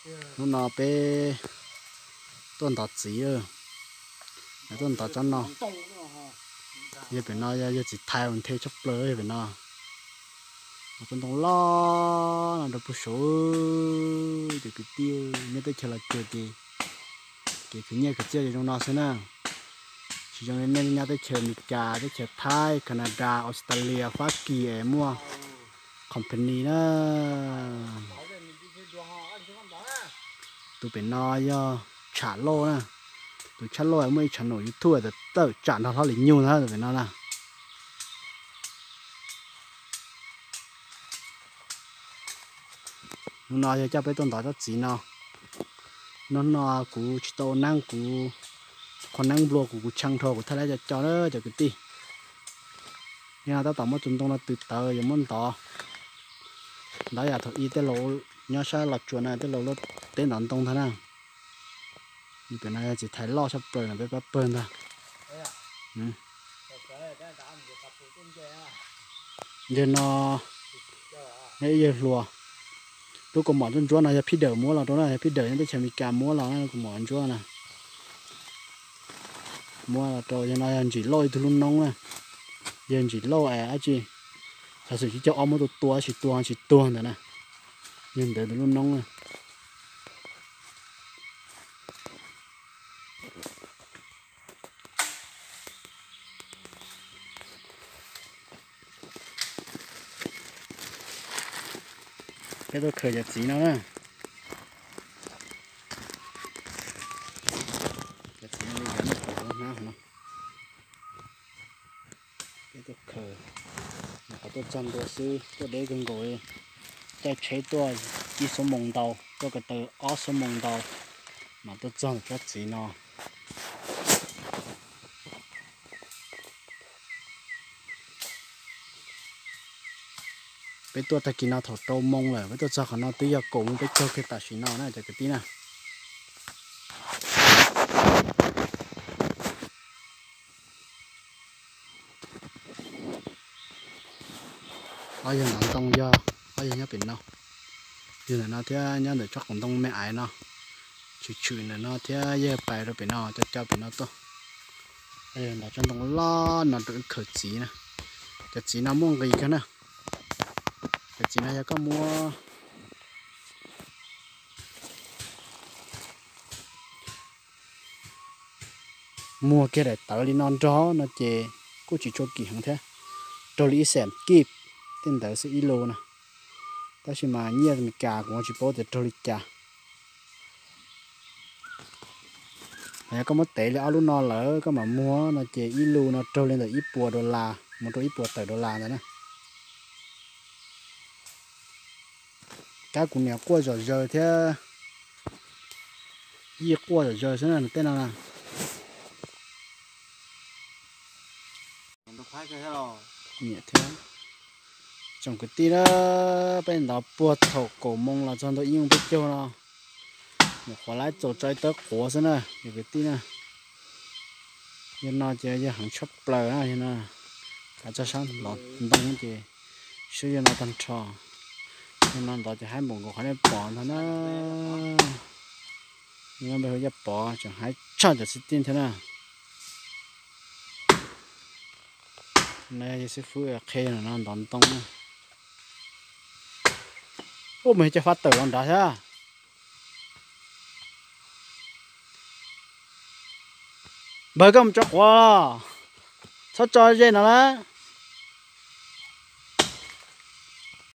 Hnub no peb tuaj ntov txiv, tuaj ntov tsob no. Yog pem no yog txiv thais ua nthe tshaj plaws yog pem no. Tsob ntoo loj no rau puag saud, cov kwv tij nyob teb chaws Los Tsuas ces kev khwv nyiaj khwv txiaj zoo no xwb na. Tsis zoo li nej nyob teb chaws Amelikas, teb chaws Thaib, Canada, Australia, Fab Kis es muaj company na. Tus pem no yog Tsham Lauj na. Tus Tsham Lauj muaj ib channel YouTube tawm tsam nrog Hlob Lis Nyug ntag tus pem no na. Hnub no yog coj peb tuaj ntov tsob txiv no. Hnub no kuv tsis tau ua neeb, kuv qhua neeb nplua kuv, kuv tshee dhau kuv thiaj li co co na cov kwv tij. Yog no tab tom muab tus ntoo no tws tawv yuav muab ntov. Ntov yam thaum ub tej laus nyob sab Los Tsuas na, tej laus lub teb ntov ntoo ntag na. Pem no yog txiv thais loj tshaj plaws no peb pab pawg ntag. Yawg no yog ib yawg hluas. Lub kaus mom ntsuab ntsuab no yog phij dawm muab los rau na, yog phij dawm nyob teb chaws Amelikas muab los na, kaus mom ntsuab na. Muab los rau yawg no yog Ntsim Lauj ib tug lub noob na. Yawg Ntsim Lauj es dab tsi, xov xwm tsis caug ob muab tua tua tsis tua tsis tuag ntawd na. Yawg ntawd tus lub noob na. Peb tuaj khaws cov txiv no na. Cov txiv no li cov nej pom hnab no. Peb tuaj khaws, nyuam qhuav tuaj txog ntua xwb, tuaj deb kawg nkaus li. Caij tsheb tuaj ib xuab moos ntau, tuaj ko taw ob xuab moos ntau, mas tuaj txog tsob txiv no. Peb tuaj tag kis no thaum rau moos lawm, peb tuaj txog qhov no twb yog kaum moos peb caug kiag tam sim no na cov kwv tij na. Ob yawg ntov ntoo yog ob yawg nyob pem no. Yawg ntawm no thiab nyob ntawm tsob qhov ntoo me aiv no, tshwm tshwm ntawm no thiab yawg pais rau pem no, co co pem no tuaj. Ob yawg ntov tsob ntoo loj no rau wb khaws txiv na. Cov txiv no muaj nqis kawg na. Cov txiv no yog koj muab muag kiag daim tawv li no nrog no ces kuj tsis tshua kim heev thiab, raug li ib xees kib tej ntawd xwb ib lus na. Tab sis mas nyiaj Amelikas kuv tsis paub tias raug li cas. Yog koj muab tev li ob lub no lawm koj mam muag no ces ib lus no raug li ntawm ib puas dollar mus rau ib puas tawm dollar ntawd na. Kab kuv niam quaj zom zaws thiab, yij quaj zom zaws xwb na tej no na. Nyiam thiab. Tsoom kwv tij na, peb ntov puag thaum kaum moos los txog ntua ib moos peb caug no, nyuam qhuav laib txaus tso ib tawb quav xwb na cov kwv tij na. Yog no ces yog heev tshaj plaws na, yog no kav tsij sab ntov ntoo ces swb yog no tag nrho. Yog no ntov ces haib npaum nkaus qhov nej pom ntag na. Yog no npe hu Yaj Pov tseem haib tshaj cov xib tij thiab na. No yog xib fwb qhia no ntov ntoo na. Ub, mas cov fab tawm los nrad thiab. Npawg, koj mus tso quav los, txhob tso ze no na.